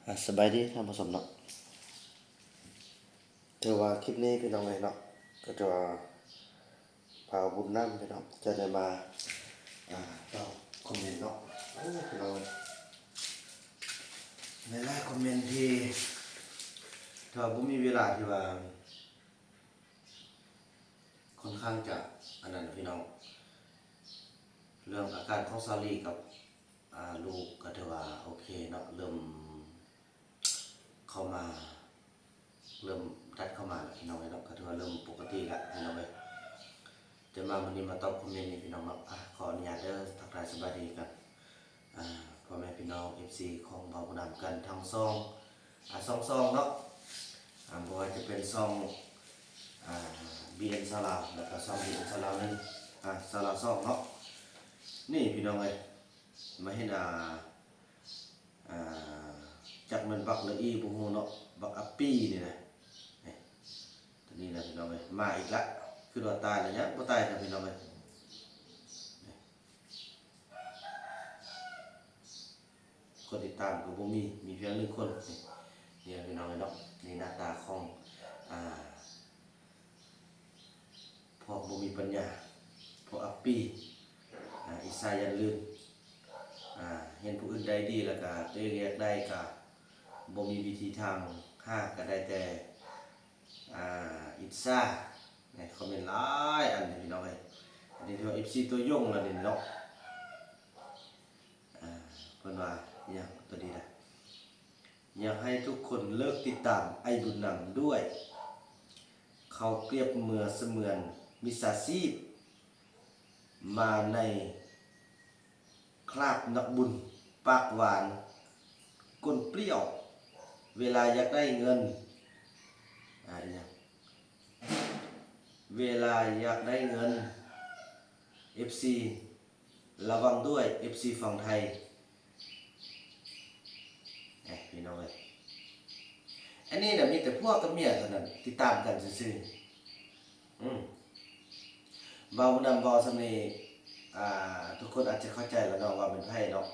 ອ່າ ສະບາຍດີທ່ານຜູ້ຊົມເນາະ. ຖືວ່າຄລິບນີ້ພີ່ນ້ອງເອີຍເນາະ ກໍຖືວ່າບ່າວບຸນນຳພີ່ນ້ອງຈະໄດ້ມາ ອ່າ ຕອບຄອມເມັນເນາະ. ໂອ້ ພີ່ນ້ອງເອີຍ ຫຼາຍໆຄອມເມັນທີ່ ຖ້າບໍ່ມີເວລາທີ່ວ່າ ຄ່ອນຂ້າງຈະອັນນັ້ນພີ່ນ້ອງ ເລື່ອງອາການຂອງສາວລີກັບ ອ່າ ລູກກໍຖືວ່າໂອເຄເນາະ ເລີ່ມເຂົ້າມາ ເລີ່ມດັດເຂົ້າມາແລ້ວພີ່ນ້ອງເອີຍເນາະ ກໍຖືວ່າເລີ່ມປົກກະຕິແລ້ວພີ່ນ້ອງເອີຍ. ແຕ່ມາມື້ນີ້ມາຕອບຄອມເມັນນີ້ພີ່ນ້ອງເນາະ ອ່າ ຂໍອະນຸຍາດເດີ ທັກທາຍສະບາຍດີກັນ ອ່າ ພໍ່ແມ່ພີ່ນ້ອງເອັຟຊີຂອງບ່າວບຸນນຳກັນທັງຊ່ອງ ອ່າ ສອງຊ່ອງເນາະ ອ່າ ບໍ່ວ່າຈະເປັນຊ່ອງ ອ່າ ບີເອັນຊາວລາວ ແລ້ວກໍຊ່ອງບີເອັນຊາວລາວໜຶ່ງ ອ່າ ຊາວລາວສອງເນາະ. ນີ້ພີ່ນ້ອງເອີຍ ມາເຫັນ ອ່າ ອ່າ ຈັກແມ່ນບັກ ຫຼື ອີ ບໍ່ຮູ້ເນາະ ບັກອັບປີນີ້ນະ ນີ້ ຕົວນີ້ນະພີ່ນ້ອງເອີຍ ມາອີກລະ ຄິດວ່າຕາຍແລ້ວ ຍັງບໍ່ຕາຍນະພີ່ນ້ອງເອີຍ. ຄົນຕິດຕາມກໍບໍ່ມີ ມີພຽງໜຶ່ງຄົນ ນີ້ ນີ້ພີ່ນ້ອງເອີຍເນາະ ນີ້ໜ້າຕາຂອງ ອ່າ ພວກບໍ່ມີປັນຍາ ພວກອັບປີ ອ່າ ອິດສາຢ້ານລື່ນ ອ່າ ເຫັນຜູ້ອື່ນໄດ້ດີ ແລ້ວກະຕົວເອງຢາກໄດ້ກະບໍ່ມີວິທີທາງຫາ ກະໄດ້ແຕ່ ອ່າ ອິດສາ ໃນຄອມເມັນຫຼາຍອັນນີ້ພີ່ນ້ອງເອີຍ. ອັນນີ້ຖືວ່າເອັຟຊີຕົວຍົງລະນີ້ເນາະ ອ່າ ເພິ່ນວ່າຫຍັງຕົວນີ້ນະ ຢາກໃຫ້ທຸກຄົນເລີກຕິດຕາມອ້າຍບຸນນຳດ້ວຍ ເຂົາປຽບເໝືອນສະເໝືອນມິດສາຊີບ ມາໃນຄາບນັກບຸນ ປາກຫວານກົ້ນປ່ຽວ ເວລາຢາກໄດ້ເງິນ ອ່າ ອີຫຍັງ ເວລາຢາກໄດ້ເງິນ ເອັຟຊີ ລະວັງດ້ວຍ ເອັຟຊີຝັ່ງໄທ. ເອີ ພີ່ນ້ອງເອີຍ ອັນນີ້ນະມີແຕ່ຜົວກັບເມຍເທົ່ານັ້ນ ຕິດຕາມກັນຊື່ໆ. ອືມ ເວົ້ານຳ ເວົ້າສ່ຳນີ້ ອ່າ ທຸກຄົນອາດຈະເຂົ້າໃຈແລ້ວເນາະວ່າແມ່ນໃຜເນາະ.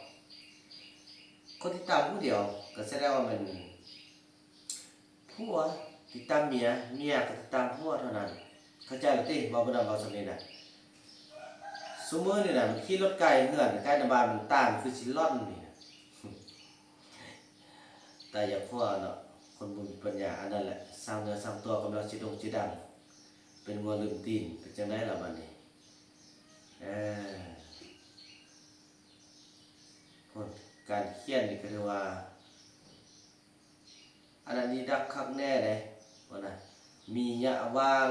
ຄົນຕິດຕາມຜູ້ດຽວ ກໍສະແດງວ່າແມ່ນຜົວຕິດຕາມເມຍ ເມຍກໍຕິດຕາມຜົວເທົ່ານັ້ນ. ເຂົ້າໃຈແລ້ວຕິ ເວົ້ານຳ ເວົ້າສ່ຳນີ້ນະ. ຊຸມື້ນີ້ນະ ມັນຂີ່ລົດໃກ້ເຮືອນ ໃກ້ໜ້າບ້ານ ມັນຕາມຄືຊິລ່ອນນີ້ນະ. ຕາຍຢາກຜົວເນາະ ຄົນບໍ່ມີປັນຍາ ອັນນັ້ນແຫຼະ ສ້າງເນື້ອສ້າງຕົວກຳລັງຊິໂດ່ງຊິດັງ ເປັນງົວລືມຕີນ ເປັນຈັ່ງໃດລະບາດນີ້? ເອີ ໂອ້ ການຂຽນນີ້ກໍຖືວ່າ ອັນນັ້ນນີ້ດັກຄັກແນ່ເດ້ ວ່ານະ ມີຍະຫວ່າງ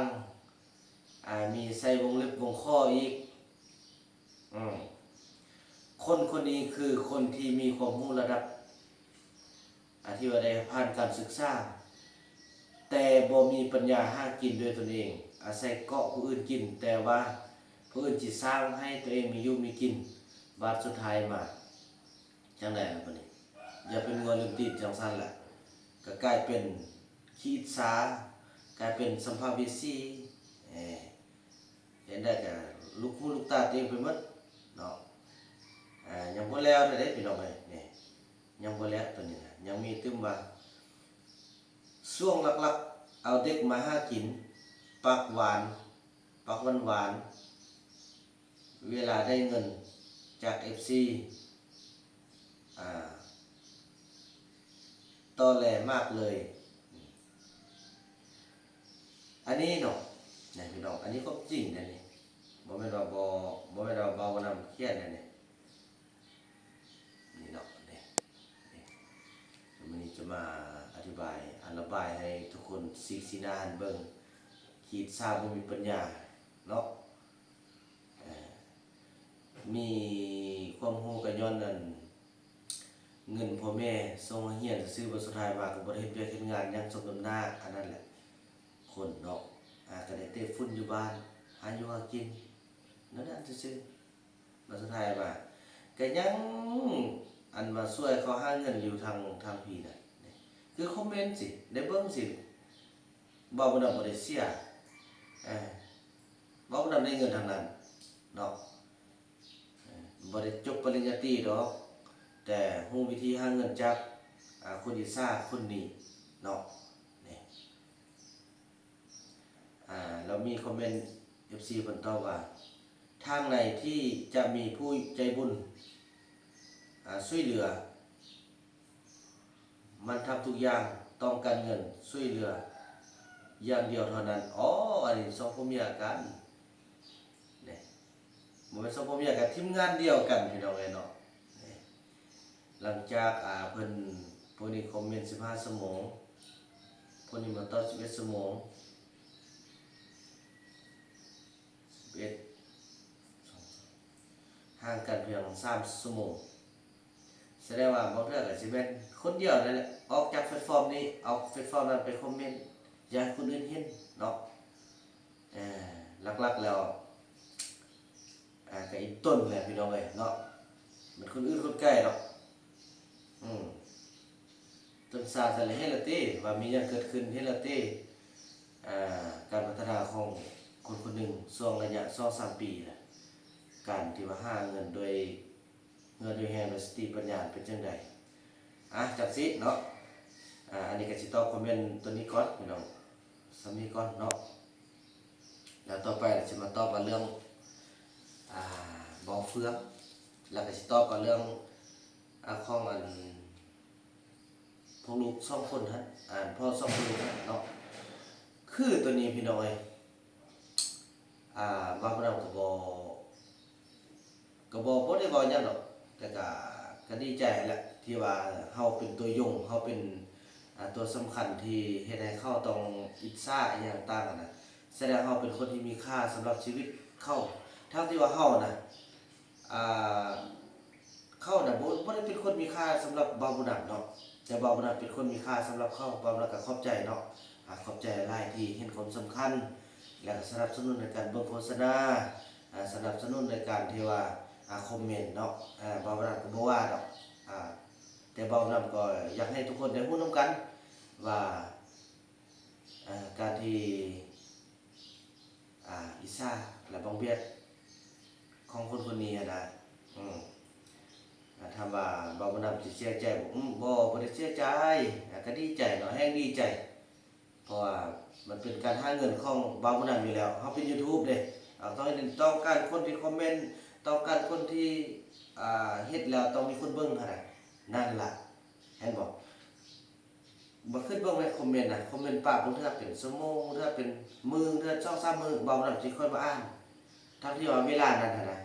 ອ່າ ມີໃສ່ວົງເລັບວົງຂໍ້ອີກ. ອືມ ຄົນຄົນນີ້ຄືຄົນທີ່ມີຄວາມຮູ້ລະດັບ ອາ ທີ່ວ່າໄດ້ຜ່ານການສຶກສາ ແຕ່ບໍ່ມີປັນຍາຫາກິນດ້ວຍຕົນເອງ ອາໄສເກາະຜູ້ອື່ນກິນ ແຕ່ວ່າຜູ້ອື່ນຊິສ້າງໃຫ້ຕົວເອງມີຢູ່ມີກິນ ບາດສຸດທ້າຍມາ ຈັ່ງໃດລະບັດນີ້? ຢ່າເປັນງົວລືມຕີນຈັ່ງຊັ້ນລະ ກໍກາຍເປັນຂີ້ອິດສາ ກາຍເປັນສຳພະເວສີ ເອີ ເຫັນໄດ້ກະລູກຫູລູກຕາຕົວເອງໄປໝົດເນາະ. ອາ ຍັງບໍ່ແລ້ວເດ້ພີ່ນ້ອງເອີຍ ນີ້ ຍັງບໍ່ແລ້ວ ຕົວນີ້ນະ ຍັງມີຕື່ມວ່າ ຊ່ວງຫຼັກໆ ເອົາເດັກມາຫາກິນ ປາກຫວານ ປາກຫວານໆ ເວລາໄດ້ເງິນຈາກເອັຟຊີ ອ່າ ຕໍ່ແຫຼມາກເລີຍ. ອັນນີ້ເນາະ ນະພີ່ນ້ອງ ອັນນີ້ຄວາມຈິງນະນີ້ ບໍ່ແມ່ນວ່າບໍ່ ບໍ່ແມ່ນວ່າເວົ້ານຳຂຽນນະນີ້. ນີ້ເນາະ ນີ້ ນີ້ ມື້ນີ້ຈະມາອະທິບາຍ ອາ ລະບາຍໃຫ້ທຸກຄົນສີກສີໜ້າຫັ້ນເບິ່ງ ຂີ້ອິດສາບໍ່ມີປັນຍາເນາະ. ເອີ ມີຄວາມຮູ້ກໍຍ້ອນອັນ ເງິນພໍ່ແມ່ສົ່ງໃຫ້ຮຽນຊື່ໆ ບັດສຸດທ້າຍມາກໍບໍ່ໄດ້ເຮັດວຽກເຮັດງານຫຍັງສົມນ້ຳໜ້າ ອັນນັ້ນແຫຼະ ຄົນເນາະ ອາ ກໍໄດ້ເຕະຝຸ່ນຢູ່ບ້ານ ຫາຢູ່ຫາກິນ ແນວນັ້ນຊື່ໆ. ມາສຸດທ້າຍມາກໍຍັງ ອັນ ມາຊ່ວຍເຂົາຫາເງິນຢູ່ທາງ ທາງພີ້ນະ ຄືຄອມເມັນຊິ ໄດ້ເບິ່ງຊິ ເວົ້າບໍ່ນຳບໍ່ໄດ້ເສຍ ເອີ ເວົ້ານຳໄດ້ເງິນທາງນັ້ນເນາະ ເອີ ບໍ່ໄດ້ຈົບປະລິນຍາຕີດອກ ແຕ່ຮູ້ວິທີຫາເງິນຈາກ ອາ ຄົນອິດສາຄົນນີ້ເນາະ ນີ້ ອາ ແລ້ວມີຄອມເມັນ ເອັຟຊີ ເພິ່ນຕອບວ່າ ທາງໃດທີ່ຈະມີຜູ້ໃຈບຸນ ອາ ຊ່ວຍເຫຼືອ ມັນທຳທຸກຢ່າງ ຕ້ອງການເງິນຊ່ວຍເຫຼືອຢ່າງດຽວເທົ່ານັ້ນ. ອໍ ອັນນີ້ສອງຜົວເມຍກັນ ນີ້ ບໍ່ແມ່ນສອງຜົວເມຍກັນ ທີມງານດຽວກັນ ພີ່ນ້ອງເອີຍເນາະ. ນີ້ ຫຼັງຈາກ ອາ ເພິ່ນ ພວກນີ້ຄອມເມັນສິບຫ້າຊົ່ວໂມງ ພວກນີ້ມາຕອບສິບເອັດຊົ່ວໂມງ ສິບເອັດ ຫ່າງກັນພຽງສາມຊົ່ວໂມງ. ສະແດງວ່າບາງເທື່ອກໍຊິແມ່ນຄົນດຽວນັ້ນແຫຼະ ອອກຈາກແພລດຟອມນີ້ ເອົາແພລດຟອມນັ້ນໄປຄອມເມັນ ຢ່າໃຫ້ຄົນອື່ນເຫັນເນາະ. ເອີ ຫຼັກໆແລ້ວ ອາ ກໍອີ່ຕົນແຫຼະ ພີ່ນ້ອງເອີຍເນາະ ມັນຄົນອື່ນຄົນໄກເນາະ. ອືມ ຕົ້ນຊາຊັ້ນລະ ເຫັນລະຕິວ່າມີຫຍັງເກີດຂຶ້ນ ເຫັນລະຕິ ອາ ການພັດທະນາຂອງຄົນຄົນໜຶ່ງຊ່ວງໄລຍະສອງສາມປີນະ ການທີ່ວ່າຫາເງິນໂດຍເຫື່ອໂດຍແຮງ ໂດຍສະຕິປັນຍາເປັນຈັ່ງໃດ. ອາ ຈັ່ງຊີ້ເນາະ ອາ ອັນນີ້ກໍຊິຕອບຄອມເມັນຕົວນີ້ກ່ອນ ພີ່ນ້ອງ ສ່ຳນີ້ກ່ອນເນາະ. ແລ້ວຕໍ່ໄປລະຊິມາຕອບວ່າເລື່ອງ ອາ ບໍ່ເຟືອງ ແລ້ວກໍຊິຕອບວ່າເລື່ອງ ອາ ຂອງອັນ ພວກລູກສອງຄົນຫັ້ນ ອັນພໍ່ສອງຄົນຫັ້ນເນາະ. ຄືໂຕນີ້ພີ່ນ້ອງເອີຍ ອາ ບ່າວບຸນນຳກໍບໍ່ ກໍບໍ່ ບໍ່ໄດ້ເວົ້າຫຍັງດອກ ແຕ່ກະ ກະດີໃຈຫັ້ນແຫຼະ ທີ່ວ່າເຮົາເປັນຕົວຢົງ ເຮົາເປັນ ອາ ຕົວສຳຄັນທີ່ເຮັດໃຫ້ເຂົາຕ້ອງອິດສາອີ່ຫຍັງຕ່າງຫັ້ນນະ. ສະແດງເຮົາເປັນຄົນທີ່ມີຄ່າສຳລັບຊີວິດເຂົາ ທັງທີ່ວ່າເຮົານະ ອາ ເຂົານະ ບໍ່ ບໍ່ໄດ້ເປັນຄົນມີຄ່າສຳລັບບ່າວບຸນນຳເນາະ ແຕ່ບ່າວບຸນນຳເປັນຄົນມີຄ່າສຳລັບເຂົາ. ບ່າວບຸນນຳກໍຂອບໃຈເນາະ ອາ ຂອບໃຈຫຼາຍໆທີ່ເຫັນຄວາມສຳຄັນ ແລະ ກໍສະໜັບສະໜູນໃນການເບິ່ງໂຄສະນາ ອາ ສະໜັບສະໜູນໃນການທີ່ວ່າ ອາ ຄອມເມັນເນາະ. ອາ ບ່າວບຸນນຳກໍບໍ່ວ່າດອກ ອາ ແຕ່ບ່າວບຸນນຳກໍຢາກໃຫ້ທຸກຄົນໄດ້ຮູ້ນຳກັນວ່າ ອາ ການທີ່ ອາ ອິດສາ ແລະ ບັງບຽດຂອງຄົນຄົນນີ້ຫັ້ນນະ ອືມ ອາ ຖາມວ່າບ່າວບຸນນຳຊິເສຍໃຈບໍ່? ອືມ ບໍ່ ບໍ່ໄດ້ເສຍໃຈ ອາ ກໍດີໃຈເນາະ ແຮງດີໃຈ ເພາະວ່າມັນເປັນການຫາເງິນຂອງບ່າວບຸນນຳຢູ່ແລ້ວ. ເຮົາເປັນ YouTube ເດ້ ເຮົາຕ້ອງ ຕ້ອງການຄົນທີ່ຄອມເມັນ ຕ້ອງການຄົນທີ່ ອາ ເຮັດແລ້ວຕ້ອງມີຄົນເບິ່ງຫັ້ນນະ ນັ້ນລະ ເຫັນບໍ່? ບໍ່ຄິດເບິ່ງແມ່ນຄອມເມັນນະ ຄອມເມັນປະບາງເທື່ອເປັນຊົ່ວໂມງ ບາງເທື່ອເປັນມື້ ບາງເທື່ອສອງສາມມື້ ບ່າວບຸນນຳຊິຄ່ອຍມາອ່ານ ທັງທີ່ວ່າເວລານັ້ນຫັ້ນນະ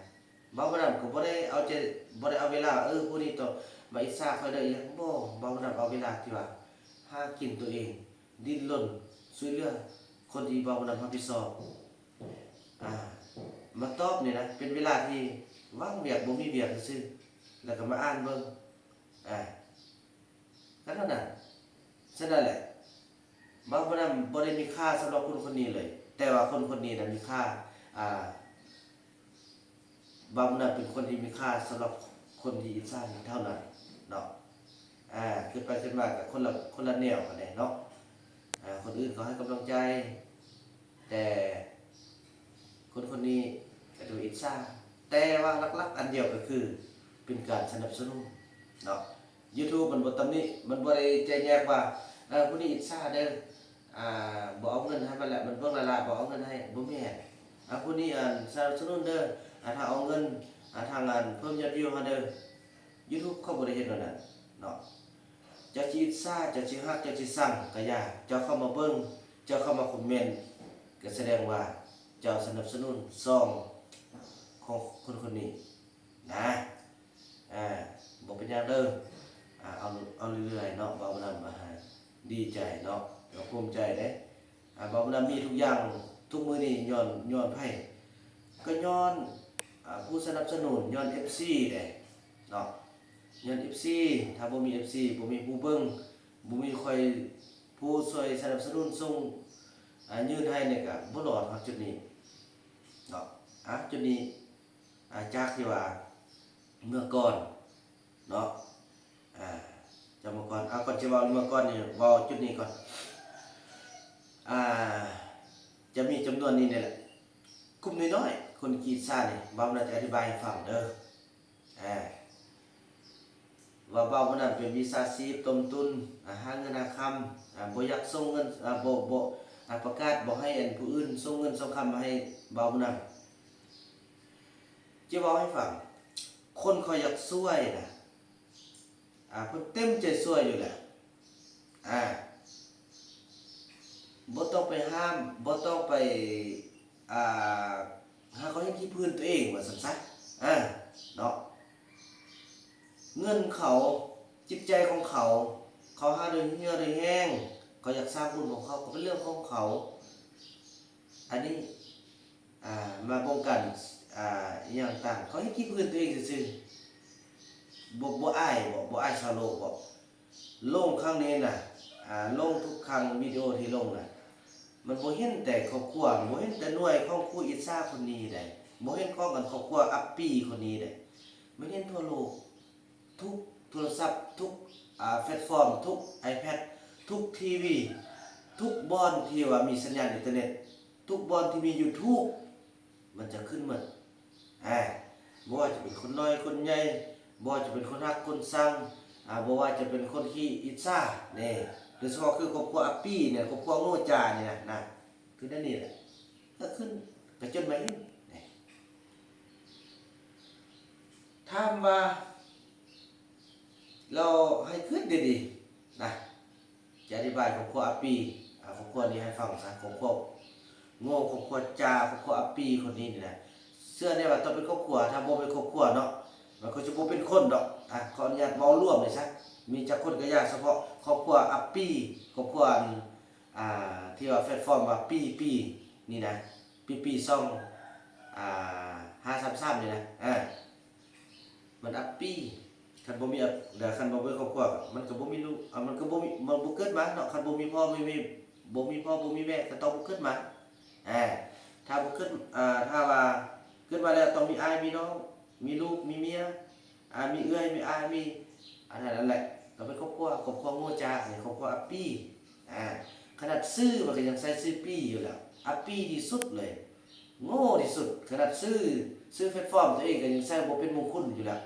ບ່າວບຸນນຳກໍບໍ່ໄດ້ເອົາໃຈ ບໍ່ໄດ້ເອົາເວລາ ເອີ ຜູ້ນີ້ຕ້ອງມາອິດສາຂ້ອຍເດີ ອີ່ຫຍັງ ບໍ່ ບ່າວບຸນນຳເອົາເວລາທີ່ວ່າຫາກິນຕົວເອງ ດີ້ນລົນຊ່ວຍເຫຼືອຄົນທີ່ບ່າວບຸນນຳຮັບຜິດຊອບ ອາ ມາຕອບນີ້ນະ ເປັນເວລາທີ່ວ່າງວຽກ ບໍ່ມີວຽກຊື່ໆ ແລ້ວກໍມາອ່ານເບິ່ງ ອາ ກໍເທົ່ານັ້ນ. ສະນັ້ນແຫຼະ ບ່າວບຸນນຳບໍ່ໄດ້ມີຄ່າສຳລັບຄົນຄົນນີ້ເລີຍ ແຕ່ວ່າຄົນຄົນນີ້ນະມີຄ່າ ອາ ບ່າວບຸນນຳເປັນຄົນທີ່ມີຄ່າສຳລັບຄົນທີ່ອິດສາເທົ່ານັ້ນເນາະ. ອາ ຄິດໄປຄິດມາກໍຄົນລະ ຄົນລະແນວກັນແຫຼະເນາະ. ອາ ຄົນອື່ນເຂົາໃຫ້ກຳລັງໃຈ ແຕ່ຄົນຄົນນີ້ກໍຖືວ່າອິດສາ ແຕ່ວ່າຫຼັກໆອັນດຽວກໍຄືເປັນການສະໜັບສະໜູນເນາະ. YouTube ມັນບໍ່ຕຳໜິ ມັນບໍ່ໄດ້ແຈກແຍກວ່າ ເອີ ຜູ້ນີ້ອິດສາເດີ ອາ ບໍ່ເອົາເງິນໃຫ້ມັນແຫຼະ ມັນເບິ່ງຫຼາຍໆ ບໍ່ເອົາເງິນໃຫ້ ບໍ່ແມ່ນ. ອາ ຜູ້ນີ້ ອັນ ສະໜັບສະໜູນເດີ ອາ ຖ້າເອົາເງິນ ອາ ທາງ ອັນ ເພີ່ມຍອດວິວໃຫ້ເດີ. YouTube ເຂົາບໍ່ໄດ້ເຮັດແນວນັ້ນເນາະ. ເຈົ້າຊິອິດສາ ເຈົ້າຊິຮັກ ເຈົ້າຊິຊັງກໍຢ່າ ເຈົ້າເຂົ້າມາເບິ່ງ ເຈົ້າເຂົ້າມາຄອມເມັນ ກໍສະແດງວ່າເຈົ້າສະໜັບສະໜູນຊ່ອງຂອງຄົນຄົນນີ້ນະ. ອາ ບໍ່ເປັນຫຍັງເດີ ອາ ເອົາ ເອົາເລື້ອຍໆເນາະ. ບ່າວບຸນນຳ ອາ ດີໃຈເນາະ ກໍພູມໃຈເດ້. ອາ ບ່າວບຸນນຳມີທຸກຢ່າງທຸກມື້ນີ້ຍ້ອນ ຍ້ອນໃຜ? ກໍຍ້ອນ ອາ ຜູ້ສະໜັບສະໜູນ ຍ້ອນ ເອັຟຊີ ເດ້ເນາະ ຍ້ອນ ເອັຟຊີ. ຖ້າບໍ່ມີ ເອັຟຊີ ບໍ່ມີຜູ້ເບິ່ງ ບໍ່ມີຂ້ອຍ ຜູ້ຊ່ວຍສະໜັບສະໜູນ ສົ່ງ ອາ ຍື່ນໃຫ້ນີ້ ກໍບໍ່ຮອດ ຮອດຈຸດນີ້ເນາະ. ອາ ຈຸດນີ້ ອາ ຈາກທີ່ວ່າເມື່ອກ່ອນເນາະ ອາ ຈາກເມື່ອກ່ອນ ອາ ກ່ອນຈະເວົ້າເລື່ອງເມື່ອກ່ອນນີ້ ເວົ້າຈຸດນີ້ກ່ອນ. ອາ ຈະມີຈຳນວນນີ້ນີ້ແຫຼະ ກຸ່ມນ້ອຍໆ ຄົນຂີ້ອິດສານີ້ ບ່າວບຸນນຳຈະອະທິບາຍໃຫ້ຟັງເດີ. ອາ ວ່າບ່າວບຸນນຳເປັນມິດສາຊີບຕົ້ມຕຸນ ອາ ຫາເງິນຫາຄຳ ອາ ບໍ່ຢາກສົ່ງເງິນ ອາ ບໍ່ ບໍ່ ອາ ປະກາດບໍ່ໃຫ້ອັນຜູ້ອື່ນສົ່ງເງິນສົ່ງຄຳມາໃຫ້ບ່າວບຸນນຳ. ຈະເວົ້າໃຫ້ຟັງ ຄົນເຂົາຢາກຊ່ວຍນະ ອາ ເພິ່ນເຕັມໃຈຊ່ວຍຢູ່ແລ້ວ ອາ ບໍ່ຕ້ອງໄປຫ້າມ ບໍ່ຕ້ອງໄປ ອາ ຫາເຂົາເຮັດຂີ້ຜືນຕົວເອງວ່າຊັ້ນຊະ ອາ ເນາະ. ເງິນເຂົາ ຈິດໃຈຂອງເຂົາ ເຂົາຫາດ້ວຍເຫື່ອດ້ວຍແຮງ ເຂົາຢາກສ້າງບຸນຂອງເຂົາ ກໍເປັນເລື່ອງຂອງເຂົາ. ອັນນີ້ ອາ ມາບົງການ ອາ ອີ່ຫຍັງຕ່າງ ເຂົາເຮັດຂີ້ຜືນຕົວເອງຊື່ໆ ບໍ່ ບໍ່ອາຍບໍ? ບໍ່ອາຍຊາວໂລກບໍ? ລົງຄັ້ງນີ້ນະ ອາ ລົງທຸກຄັ້ງ ວິດີໂອທີ່ລົງນະ ມັນບໍ່ເຫັນແຕ່ຄອບຄົວ ບໍ່ເຫັນແຕ່ໜ່ວຍຂອງຄູອິດສາຄົນນີ້ໃດ ບໍ່ເຫັນຂອງອັນຄອບຄົວອັບປີຄົນນີ້ໃດ ມັນເຫັນທົ່ວໂລກ ທຸກໂທລະສັບ ທຸກ ອາ ແພລດຟອມ ທຸກໄອແພດ ທຸກທີວີ ທຸກບ່ອນທີ່ວ່າມີສັນຍານອິນເຕີເນັດ ທຸກບ່ອນທີ່ມີຢູທູບ ມັນຈະຂຶ້ນໝົດ ອາ ບໍ່ວ່າຈະເປັນຄົນນ້ອຍຄົນໃຫຍ່ ບໍ່ວ່າຈະເປັນຄົນຮັກຄົນຊັງ ອາ ບໍ່ວ່າຈະເປັນຄົນຂີ້ອິດສານີ້ ໂດຍສະເພາະຄືຄອບຄົວອັບປີນີ້ ຄອບຄົວໂງ່ຈານີ້ນະ ນະ ຄືແນວນີ້ແຫຼະ ກະຂຶ້ນ ກະຈົນມາເຫັນ ຖາມວ່າ ລາວໃຫ້ຄຶດດີໆນະ ຈະອະທິບາຍຄອບຄົວອັບປີ ອາ ຄອບຄົວນີ້ໃຫ້ຟັງຊະ ຄອບຄົວໂງ່ ຄອບຄົວຈາ ຄອບຄົວອັບປີຄົນນີ້ນີ້ນະ ເຊື່ອແນ່ວ່າຕ້ອງເປັນຄອບຄົວ ຖ້າບໍ່ເປັນຄອບຄົວເນາະ ມັນກໍຈະບໍ່ເປັນຄົນດອກ ອາ ຂໍອະນຸຍາດເວົ້າລວມນີ້ຊະ ມີຈັກຄົນກໍຢ່າ ສະເພາະຄອບຄົວອັບປີ ຄອບຄົວອັນ ອາ ທີ່ວ່າແພລດຟອມວ່າປີປີນີ້ນະ ປີປີສອງ ອາ ຫ້າສາມສາມນີ້ນະ ອາ ມັນອັບປີ ຄັນບໍ່ມີອັບ ແລ້ວຄັນບໍ່ມີຄອບຄົວ ມັນກໍບໍ່ມີລູກ ອາ ມັນກໍບໍ່ມີ ມັນບໍ່ເກີດມາເນາະ ຄັນບໍ່ມີພໍ່ ບໍ່ມີ ບໍ່ມີພໍ່ ບໍ່ມີແມ່ ກໍຕ້ອງບໍ່ເກີດມາ ອາ ຖ້າບໍ່ເກີດ ອາ ຖ້າວ່າເກີດມາແລ້ວຕ້ອງມີອ້າຍ ມີນ້ອງ ມີລູກ ມີເມຍ ອາ ມີເອື້ອຍ ມີອ້າຍ ມີ ອັນນັ້ນແຫຼະ ກໍເປັນຄອບຄົວ ຄອບຄົວໂງ່ຈາ ຄອບຄົວອັບປີ ອາ ຂະໜາດຊື່ມັນກໍຍັງໃຊ້ຊື່ປີຢູ່ແລ້ວ ອັບປີທີ່ສຸດເລີຍ ໂງ່ທີ່ສຸດ ຂະໜາດຊື່ ຊື່ແພລດຟອມຕົວເອງກໍຍັງໃຊ້ບໍ່ເປັນມົງຄຸນຢູ່ແລ້ວ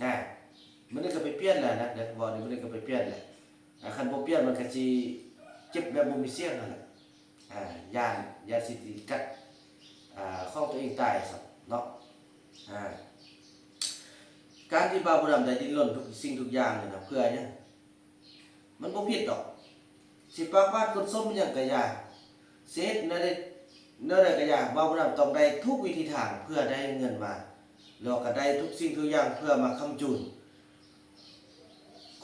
ອາ ມື້ນີ້ກໍໄປປ່ຽນແລ້ວນະ ເວົ້ານີ້ມື້ນີ້ກໍໄປປ່ຽນແລ້ວ ອາ ຄັນບໍ່ປ່ຽນມັນກໍຊິເຈັບແບບບໍ່ມີສຽງຫັ້ນແຫຼະ ອາ ຢ້ານ ຢ້ານຊິຕິດກັດ ອາ ຂອງຕົວເອງຕາຍຊະເນາະ ອາ ການທີ່ບ່າວບຸນນຳໄດ້ດີ້ນລົນທຸກສິ່ງທຸກຢ່າງນີ້ນະ ເພື່ອຫຍັງ? ມັນບໍ່ຜິດດອກ ຊິປາກຫວານຄົນສົ້ມຫຍັງກະຢ່າ ຊິເຮັດແນວໃດ ແນວໃດກະຢ່າ ບ່າວບຸນນຳຕ້ອງໄດ້ທຸກວິທີທາງເພື່ອໄດ້ເງິນມາ ແລ້ວກະໄດ້ທຸກສິ່ງທຸກຢ່າງເພື່ອມາຄ້ຳຈູນ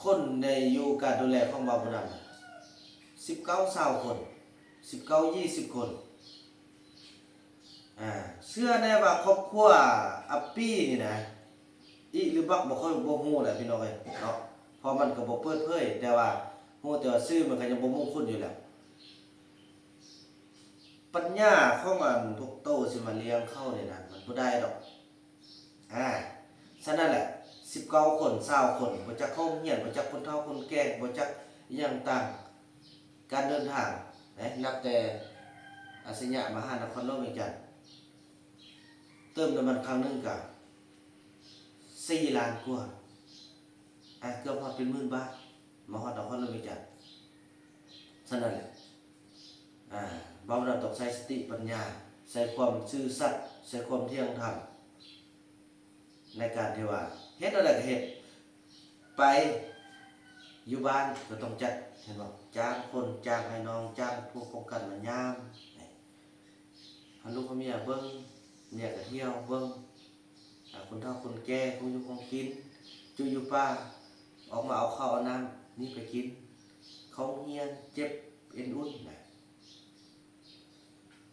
ຄົນໃນຢູ່ການດູແລຂອງບ່າວບຸນນຳ ສິບເກົ້າຊາວຄົນ ສິບເກົ້າ ຊາວຄົນ ອາ ເຊື່ອແນ່ວ່າຄອບຄົວອັບປີນີ້ນະ ອິຫຼືບັກ ບໍ່ຄ່ອຍ ບໍ່ຮູ້ແຫຼະພີ່ນ້ອງເອີຍເນາະ ເພາະມັນກໍບໍ່ເປີດເຜີຍ ແຕ່ວ່າຮູ້ແຕ່ວ່າຊື່ມັນກໍຍັງບໍ່ມຸງຄຸນຢູ່ແຫຼະ ປັນຍາຂອງອັນພວກໂຕຊິມາລ້ຽງເຂົານີ້ນະ ມັນບໍ່ໄດ້ດອກ ອາ ສະນັ້ນແຫຼະ ສິບເກົ້າຄົນ ຊາວຄົນ ບໍ່ຈັກເຂົ້າໂຮງຮຽນ ບໍ່ຈັກຄົນເຖົ້າຄົນແກ່ ບໍ່ຈັກອີ່ຫຍັງຕ່າງ ການເດີນທາງ ເອີ ນັບແຕ່ອາສະຍະມາຫານະຄອນຫຼວງວຽງຈັນ ເຕີມນ້ຳມັນຄັ້ງໜຶ່ງກະສີ່ລ້ານກວ່າ ອາ ເກືອບຮອດເປັນໝື່ນບາດ ມາຮອດນະຄອນຫຼວງວຽງຈັນ. ສະນັ້ນແຫຼະ ອາ ເວົ້ານຳຕ້ອງໃຊ້ສະຕິປັນຍາ ໃຊ້ຄວາມຊື່ສັດ ໃຊ້ຄວາມທ່ຽງທຳ ໃນການທີ່ວ່າເຮັດແນວໃດກໍເຮັດ ໄປຢູ່ບ້ານກໍຕ້ອງຈັດ ເຫັນບໍ່ ຈ້າງຄົນ ຈ້າງອ້າຍນ້ອງ ຈ້າງພວກປ້ອງກັນມາຍາມ ໃຫ້ລູກໃຫ້ເມຍເບິ່ງ ເມຍກໍທ່ຽວເບິ່ງ ອາ ຄົນເຖົ້າຄົນແກ່ ຂອງຢູ່ຂອງກິນ ຈຸຢູ່ປ່າ ອອກມາເອົາເຂົ້າເອົານ້ຳນີ້ໄປກິນ ເຂົ້າໂຮງຮຽນ ເຈັບເອັນອຸ່ນນະ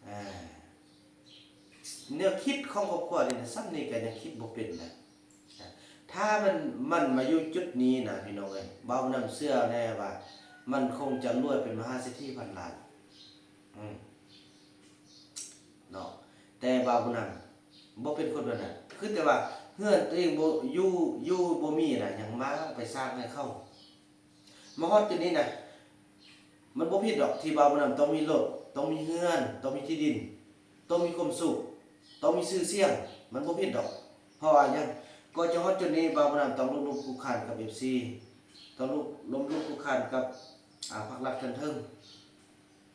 ອາ ແນວຄິດຂອງຄອບຄົວນີ້ນະ ສ່ຳນີ້ກໍຍັງຄິດບໍ່ເປັນນະ ຖ້າມັນ ມັນມາຢູ່ຈຸດນີ້ນະ ພີ່ນ້ອງເອີຍ ເວົ້ານຳເຊື່ອແນ່ວ່າ ມັນຄົງຈະລວຍເປັນມະຫາເສດຖີພັນລ້ານ ອືມ ເນາະ ແຕ່ບ່າວບຸນນຳບໍ່ເປັນຄົນແບບນັ້ນ ຄືແຕ່ວ່າເຮືອນຕົວເອງບໍ່ຢູ່ ຢູ່ບໍ່ມີນະ ຍັງມາໄປສ້າງໃຫ້ເຂົາ ມາຮອດຈຸດນີ້ນະ ມັນບໍ່ຜິດດອກທີ່ບ່າວບຸນນຳຕ້ອງມີລົດ ຕ້ອງມີເຮືອນ ຕ້ອງມີທີ່ດິນ ຕ້ອງມີຄວາມສຸກ ຕ້ອງມີຊື່ສຽງ ມັນບໍ່ຜິດດອກ ເພາະວ່າຫຍັງ? ກ່ອນຈະຮອດຈຸດນີ້ ບ່າວບຸນນຳຕ້ອງລົ້ມລຸກຄຸກຄານກັບເອັຟຊີ ຕ້ອງລົ້ມລຸກຄຸກຄານກັບ ອາ ພາກລັດຂັ້ນເທິງ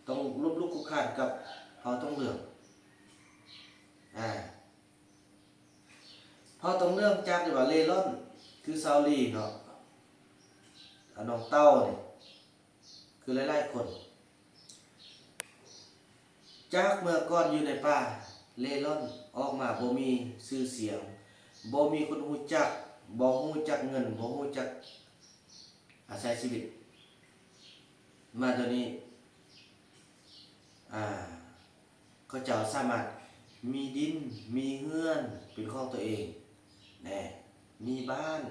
ຕ້ອງລົ້ມລຸກຄຸກຄານກັບເຜົ່າຕົງເຫຼືອງ ອາ ເຜົ່າຕົງເຫຼືອງຈາກທີ່ວ່າເລ່ລ່ອນ ຄືຊາວລີເນາະ ອາ ນ້ອງເຕົ້ານີ້ ຄືຫຼາຍໆຄົນ ຈາກເມື່ອກ່ອນຢູ່ໃນປ່າເລ່ລ່ອນ ອອກມາບໍ່ມີຊື່ສຽງ ບໍ່ມີຄົນຮູ້ຈັກ ບໍ່ຮູ້ຈັກເງິນ ບໍ່ຮູ້ຈັກອາໄສຊີວິດ ມາດຽວນີ້ ອາ ເຂົາເຈົ້າສາມາດມີດິນ ມີເຮືອນເປັນຂອງຕົວເອງແນ່ ມີບ້ານ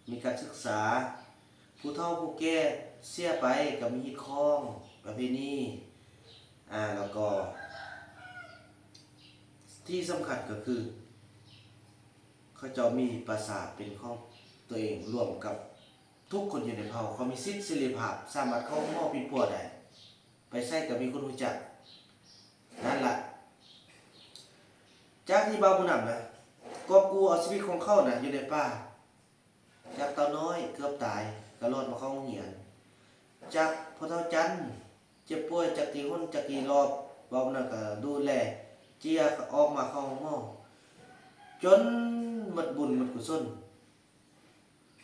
ມີການສຶກສາ ຜູ້ເຖົ້າຜູ້ແກ່ເສຍໄປກໍມີຮີດຄອງປະເພນີ ອາ ແລ້ວກໍທີ່ສຳຄັນກໍຄື ເຂົາເຈົ້າມີປາສາດເປັນຂອງຕົວເອງ ລວມກັບທຸກຄົນຢູ່ໃນເຜົ່າ ເຂົາມີສິດເສລີພາບ ສາມາດເຂົ້າຫໍປີປົວໄດ້ ໄປໃສກໍມີຄົນຮູ້ຈັກ ນັ້ນລະ ຈາກທີ່ບ່າວບຸນນຳນະ ກອບກູ້ເອົາຊີວິດຂອງເຂົານະ ຢູ່ໃນປ່າ ຈາກເຕົ່ານ້ອຍເກືອບຕາຍ ກໍລອດມາເຂົ້າໂຮງຮຽນ ຈາກພໍ່ເຖົ້າຈັນ ເຈັບປ່ວຍຈັກກີຫົນຈັກກີລອບ ບ່າວບຸນນຳກໍດູແລ ເຈຍກໍອອກມາເຂົ້າໂຮງໝໍ ຈົນໝົດບຸນໝົດກຸສົນ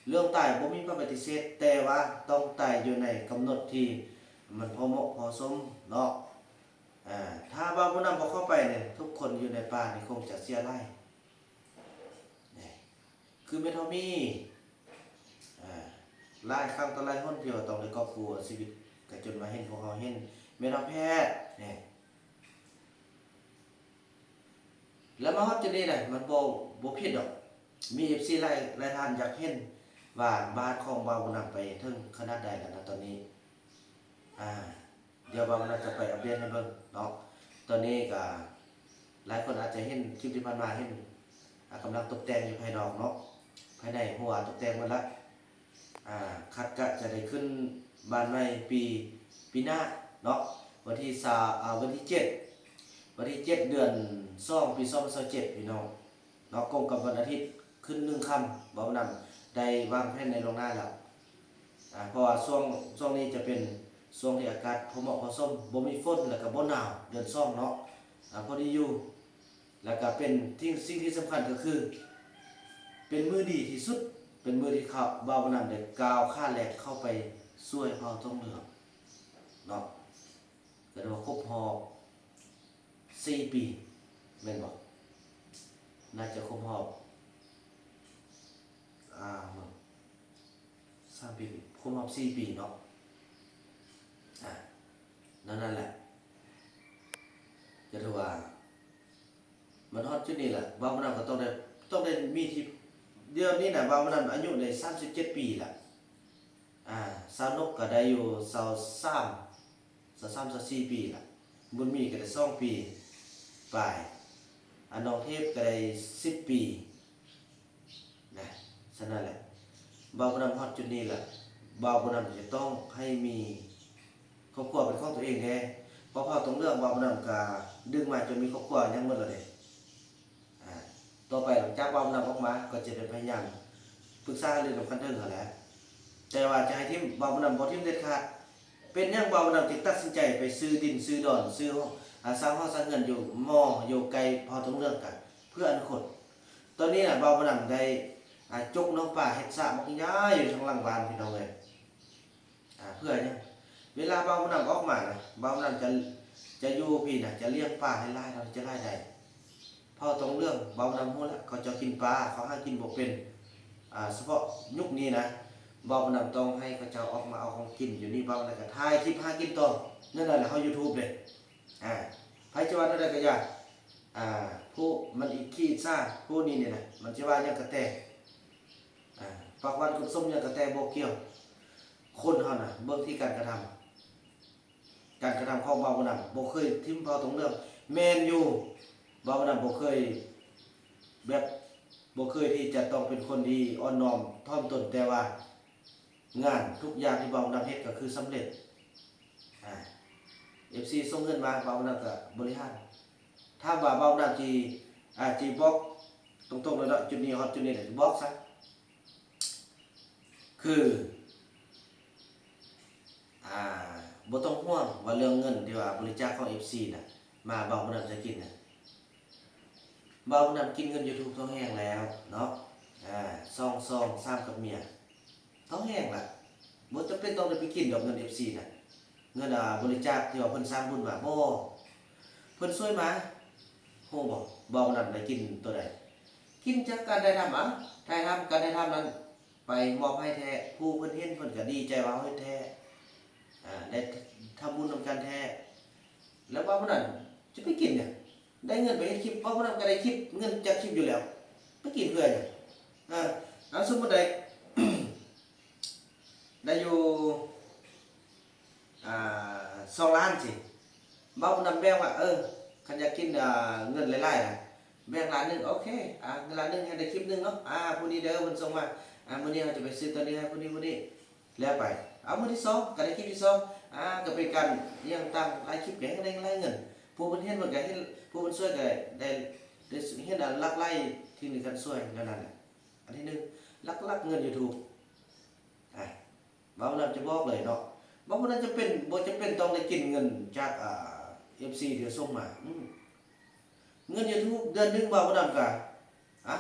ເລື່ອງຕາຍບໍ່ມີໃຜປະຕິເສດ ແຕ່ວ່າຕ້ອງຕາຍຢູ່ໃນກຳນົດທີ່ມັນພໍເໝາະພໍສົມເນາະ ອາ ຖ້າບ່າວບຸນນຳບໍ່ເຂົ້າໄປນີ້ ທຸກຄົນຢູ່ໃນປ່ານີ້ຄົງຈະເສຍຫຼາຍ ຄືແມ່ເຖົ້າມີ ອາ ຫຼາຍຄັ້ງຕໍ່ຫຼາຍຫົນທີ່ວ່າຕ້ອງໄດ້ກອບກູ້ເອົາຊີວິດ ກໍຈົນມາເຫັນພວກເຮົາເຫັນແມ່ເຖົ້າແພດ ແລະມາຮອດຈຸດນີ້ນະ ມັນບໍ່ ບໍ່ຜິດດອກ ມີເອັຟຊີຫຼາຍ ຫຼາຍທ່ານຢາກເຫັນວ່າບ້ານຂອງບ່າວບຸນນຳໄປເຖິງຂະໜາດໃດແລ້ວນະຕອນນີ້ ອາ ດຽວບ່າວບຸນນຳຈະໄປອັບເດດໃຫ້ເບິ່ງເນາະ ຕອນນີ້ກໍຫຼາຍຄົນອາດຈະເຫັນຄລິບທີ່ຜ່ານມາ ເຫັນ ອາ ກຳລັງຕົກແຕ່ງຢູ່ພາຍນອກເນາະ ພາຍໃນຫົວຕົກແຕ່ງໝົດລະ ອາ ຄາດກະຈະໄດ້ຂຶ້ນບ້ານໃໝ່ປີ ປີໜ້າເນາະ ວັນທີຊາວ ອາ ວັນທີເຈັດ ວັນທີເຈັດ ເດືອນສອງ ປີສອງພັນຊາວເຈັດ ພີ່ນ້ອງເນາະ ກົງກັບວັນອາທິດຂຶ້ນໜຶ່ງຄ່ຳ ບ່າວບຸນນຳໄດ້ວາງແຜນໃນລ່ວງໜ້າແລ້ວ ອາ ເພາະວ່າຊ່ວງ ຊ່ວງນີ້ຈະເປັນຊ່ວງທີ່ອາກາດພໍເໝາະພໍສົມ ບໍ່ມີຝົນ ແລ້ວກໍບໍ່ໜາວ ເດືອນສອງເນາະ ອາ ພໍດີຢູ່ ແລ້ວກໍເປັນທີ່ ສິ່ງທີ່ສຳຄັນກໍຄື ເປັນມື້ດີທີ່ສຸດ ເປັນມື້ທີ່ເຂົາ ບ່າວບຸນນຳໄດ້ກ້າວຂາແລກເຂົ້າໄປຊ່ວຍເຜົ່າຕົງເຫຼືອງເນາະ ກໍໄດ້ວ່າຄົບຮອບສີ່ປີ ແມ່ນບໍ່? ໜ້າຈະຄົບຮອບ ອາ ເບິ່ງ ສາມປີ ຄົບຮອບສີ່ປີເນາະ ອາ ນັ້ນ ນັ້ນແຫຼະ ກໍຖືວ່າ ມັນຮອດຈຸດນີ້ລະ ບ່າວບຸນນຳກໍຕ້ອງໄດ້ ຕ້ອງໄດ້ມີທີ່ ດຽວນີ້ນະ ບ່າວບຸນນຳອາຍຸໄດ້ສາມສິບເຈັດປີລະ ອາ ສາວນົກກໍໄດ້ຢູ່ຊາວສາມ ຊາວສາມ ຊາວສີ່ປີລະ ບຸນມີກໍໄດ້ສອງປີປາຍ ອາ ນ້ອງເທບກໍໄດ້ສິບປີ ນະ ສະນັ້ນແຫຼະ ບ່າວບຸນນຳຮອດຈຸດນີ້ລະ ບ່າວບຸນນຳຈະຕ້ອງໃຫ້ມີຄອບຄົວເປັນຂອງຕົວເອງແດ່ ເພາະເຜົ່າຕົງເຫຼືອງ ບ່າວບຸນນຳກະດຶງມາຈົນມີຄອບຄົວຫຍັງໝົດແລ້ວເດ້ ອາ ຕໍ່ໄປຫຼັງຈາກບ່າວບຸນນຳອອກມາ ກໍຈະໄດ້ພະຍາຍາມປຶກສາຫາລືນຳຂັ້ນເທິງຫັ້ນແຫຼະ ແຕ່ວ່າຈະໃຫ້ຖິ້ມ ບ່າວບຸນນຳບໍ່ຖິ້ມເດັດຂາດ ເປັນຫຍັງບ່າວບຸນນຳຈຶ່ງຕັດສິນໃຈໄປຊື້ດິນຊື້ດອນ ຊື້ ອາ ສ້າງຫໍສ້າງເຮືອນຢູ່ໝໍ້ ຢູ່ໃກ້ເຜົ່າຕົງເຫຼືອງກະ ເພື່ອອະນາຄົດ ຕອນນີ້ນະ ບ່າວບຸນນຳໄດ້ ອາ ຈົກໜອງປາເຮັດສະບັກໃຫຍ່ຢູ່ທາງຫຼັງບ້ານ ພີ່ນ້ອງເອີຍ ອາ ເພື່ອຫຍັງ? ເວລາບ່າວບຸນນຳອອກມານະ ບ່າວບຸນນຳຈະ ຈະຢູ່ພີ້ນະ ຈະລ້ຽງປາໃຫ້ຫຼາຍ ເຮົາຈະລາຍໄດ້ ເຜົ່າຕົງເຫຼືອງ ບ່າວບຸນນຳຮູ້ລະ ເຂົາເຈົ້າກິນປາ ເຂົາຫາກິນບໍ່ເປັນ ອາ ສະເພາະຍຸກນີ້ນະ ບ່າວບຸນນຳຕ້ອງໃຫ້ເຂົາເຈົ້າອອກມາເອົາຂອງກິນ ຢູ່ນີ້ ບ່າວບຸນນຳກໍຖ່າຍຄລິບຫາກິນຕໍ່ ແນວນັ້ນລະເຮົາຢູທູບເດ້ ອາ ໃຜຈະວ່າແນວໃດກໍຢ່າ ອາ ຜູ້ມັນອິດຂີ້ອິດສາ ຜູ້ນີ້ນີ້ນະ ມັນຈະວ່າຫຍັງກະແຕ່ ອາ ປາກຫວານກົ້ນສົ້ມຫຍັງກະແຕ່ບໍ່ກ່ຽວ ຄົນເຮົານະ ເບິ່ງທີ່ການກະທຳ ການກະທຳຂອງບ່າວບຸນນຳ ບໍ່ເຄີຍຖິ້ມເຜົ່າຕົງເຫຼືອງ ແມ່ນຢູ່ ບ່າວບຸນນຳບໍ່ເຄີຍ ແບບ ບໍ່ເຄີຍທີ່ຈະຕ້ອງເປັນຄົນທີ່ອ່ອນນ້ອມຖ່ອມຕົນ ແຕ່ວ່າ ງານທຸກຢ່າງທີ່ບ່າວບຸນນຳເຮັດກໍຄືສຳເລັດ ອາ ເອັຟຊີສົ່ງເງິນມາ ບ່າວບຸນນຳກໍບໍລິຫານ ຖາມວ່າບ່າວບຸນນຳຊິ ອາ ຊິບອກ ຕົງໆເລີຍເນາະ, ຈຸດນີ້ຮອດຈຸດນີ້ແຫຼະ ບອກຊະ ຄື ອ່າ ບໍ່ຕ້ອງຫ່ວງວ່າເລື່ອງເງິນທີ່ວ່າບໍລິຈາກຂອງເອັຟຊີນະ ມາບ່າວບຸນນຳຈະກິນນະ, ບ່າວບຸນນຳກິນເງິນຢູທູບທ້ອງແຮງແລ້ວເນາະ. ອ່າ ສອງຊອງ ສາມກັບເມຍ ທ້ອງແຮງລະ ບໍ່ຈຳເປັນຕ້ອງໄດ້ໄປກິນດອກເງິນເອັຟຊີນະ, ເງິນ ອ່າ ບໍລິຈາກທີ່ວ່າເພິ່ນສ້າງບຸນມາ ບໍ່ ເພິ່ນຊ່ວຍມາ. ຮູ້ບໍ່ ບ່າວບຸນນຳໄດ້ກິນໂຕໃດ? ກິນຈາກການຖ່າຍທຳ. ເອົາ ຖ່າຍທຳ ການຖ່າຍທຳນັ້ນ ໄປມອບໃຫ້ແທ້, ຜູ້ເພິ່ນເຫັນເພິ່ນກໍດີໃຈວ່າເຮົາເຮັດແທ້ ອ່າ ໄດ້ທຳບຸນນຳກັນແທ້. ແລ້ວວ່າຜູ້ນັ້ນຈະໄປກິນຫຍັງ? ໄດ້ເງິນໄປເຮັດຄລິບ, ວ່າຜູ້ນັ້ນກໍໄດ້ຄລິບ ເງິນຈາກຄລິບຢູ່ແລ້ວ ໄປກິນເພື່ອຫຍັງ? ເອີ ເອົາ ສົມມຸດໄດ້ ໄດ້ຢູ່ ອ່າ ສອງລ້ານຊີ້, ເວົ້ານຳແບ່ງວ່າ ເອີ ຄັນຢາກກິນ ອ່າ ເງິນຫຼາຍໆນະ ແບ່ງລ້ານໜຶ່ງ ໂອເຄ ອ່າ ເງິນລ້ານໜຶ່ງໃຫ້ໄດ້ຄລິບໜຶ່ງເນາະ, ອ່າ ຜູ້ນີ້ເດີ ເພິ່ນສົ່ງມາ ອ່າ ມື້ນີ້ເຮົາຈະໄປຊື້ຕົວນີ້ໃຫ້ຜູ້ນີ້ຜູ້ນີ້ ແລ້ວໄປ ເອົາ ມື້ທີສອງກໍໄດ້ຄລິບທີສອງ ອ່າ ກໍເປັນການຫຍັງ ຕັ້ງຫຼາຍຄລິບ ກໍໄດ້ຫຼາຍເງິນ, ຜູ້ເພິ່ນເຫັນເພິ່ນກໍເຫັນ, ຜູ້ເພິ່ນຊ່ວຍກໍໄດ້ ໄດ້ ໄດ້ເຫັນ ອ່າ ຫຼັກຫຼາຍທີ່ມີການຊ່ວຍແນວນັ້ນແຫຼະ. ອັນທີໜຶ່ງ ຫຼັກໆເງິນຢູທູບ ອ່າ ບ່າວບຸນນຳຈະບອກເລີຍເນາະ, ບ່າວບຸນນຳຈະເປັນ ບໍ່ຈຳເປັນຕ້ອງໄດ້ກິນເງິນຈາກ ອ່າ ເອັຟຊີທີ່ສົ່ງມາ. ອືມ ເງິນຢູທູບເດືອນໜຶ່ງ ບ່າວບຸນນຳກະ ອ່າ